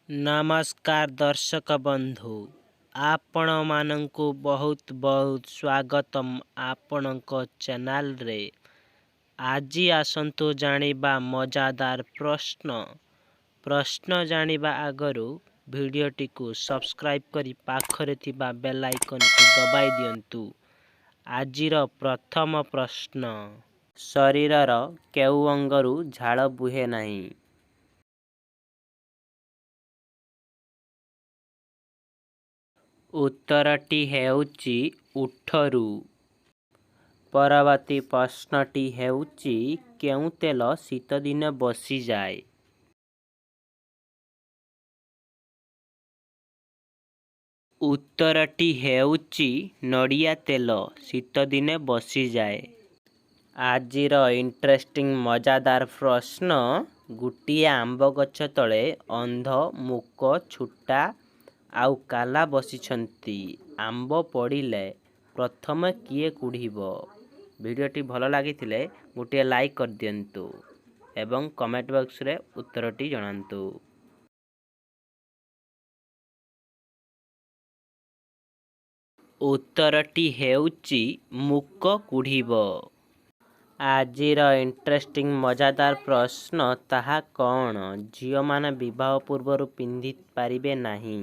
ନମସ୍କାର ଦର୍ଶକ ବନ୍ଧୁ, ଆପଣମାନଙ୍କୁ ବହୁତ ବହୁତ ସ୍ୱାଗତମ ଆପଣଙ୍କ ଚ୍ୟାନେଲରେ। ଆଜି ଆସନ୍ତୁ ଜାଣିବା ମଜାଦାର ପ୍ରଶ୍ନ। ପ୍ରଶ୍ନ ଜାଣିବା ଆଗରୁ ଭିଡ଼ିଓଟିକୁ ସବସ୍କ୍ରାଇବ୍ କରି ପାଖରେ ଥିବା ବେଲ୍ ଆଇକନ୍କୁ ଦବାଇ ଦିଅନ୍ତୁ। ଆଜିର ପ୍ରଥମ ପ୍ରଶ୍ନ, ଶରୀରର କେଉଁ ଅଙ୍ଗରୁ ଝାଳ ବୁହେ ନାହିଁ? ଉତ୍ତରଟି ହେଉଛି ଓଠରୁ। ପରବର୍ତ୍ତୀ ପ୍ରଶ୍ନଟି ହେଉଛି, କେଉଁ ତେଲ ଶୀତଦିନେ ବସିଯାଏ? ଉତ୍ତରଟି ହେଉଛି ନଡ଼ିଆ ତେଲ ଶୀତଦିନେ ବସିଯାଏ। ଆଜିର ଇଣ୍ଟରେଷ୍ଟିଂ ମଜାଦାର ପ୍ରଶ୍ନ, ଗୋଟିଏ ଆମ୍ବ ଗଛ ତଳେ ଅନ୍ଧ, ମୂକ, ଛୋଟା ଆଉ କାଲା ବସିଛନ୍ତି। ଆମ୍ବ ପଡ଼ିଲେ ପ୍ରଥମେ କିଏ କୁଢ଼ିବ? ଭିଡ଼ିଓଟି ଭଲ ଲାଗିଥିଲେ ଗୋଟିଏ ଲାଇକ୍ କରିଦିଅନ୍ତୁ ଏବଂ କମେଣ୍ଟ ବକ୍ସରେ ଉତ୍ତରଟି ଜଣାନ୍ତୁ। ଉତ୍ତରଟି ହେଉଛି ମୂକ କୁଢ଼ିବ। ଆଜିର ଇଣ୍ଟରେଷ୍ଟିଂ ମଜାଦାର ପ୍ରଶ୍ନ, ତାହା କ'ଣ ଝିଅମାନେ ବିବାହ ପୂର୍ବରୁ ପିନ୍ଧି ପାରିବେ ନାହିଁ?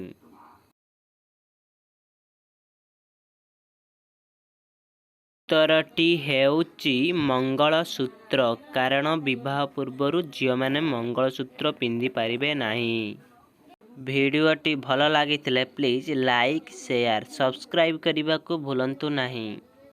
ଉତ୍ତରଟି ହେଉଛି ମଙ୍ଗଳସୂତ୍ର, କାରଣ ବିବାହ ପୂର୍ବରୁ ଝିଅମାନେ ମଙ୍ଗଳସୂତ୍ର ପିନ୍ଧି ପାରିବେ ନାହିଁ। ଭିଡ଼ିଓଟି ଭଲ ଲାଗିଥିଲେ ପ୍ଲିଜ୍ ଲାଇକ୍, ସେୟାର, ସବସ୍କ୍ରାଇବ୍ କରିବାକୁ ଭୁଲନ୍ତୁ ନାହିଁ।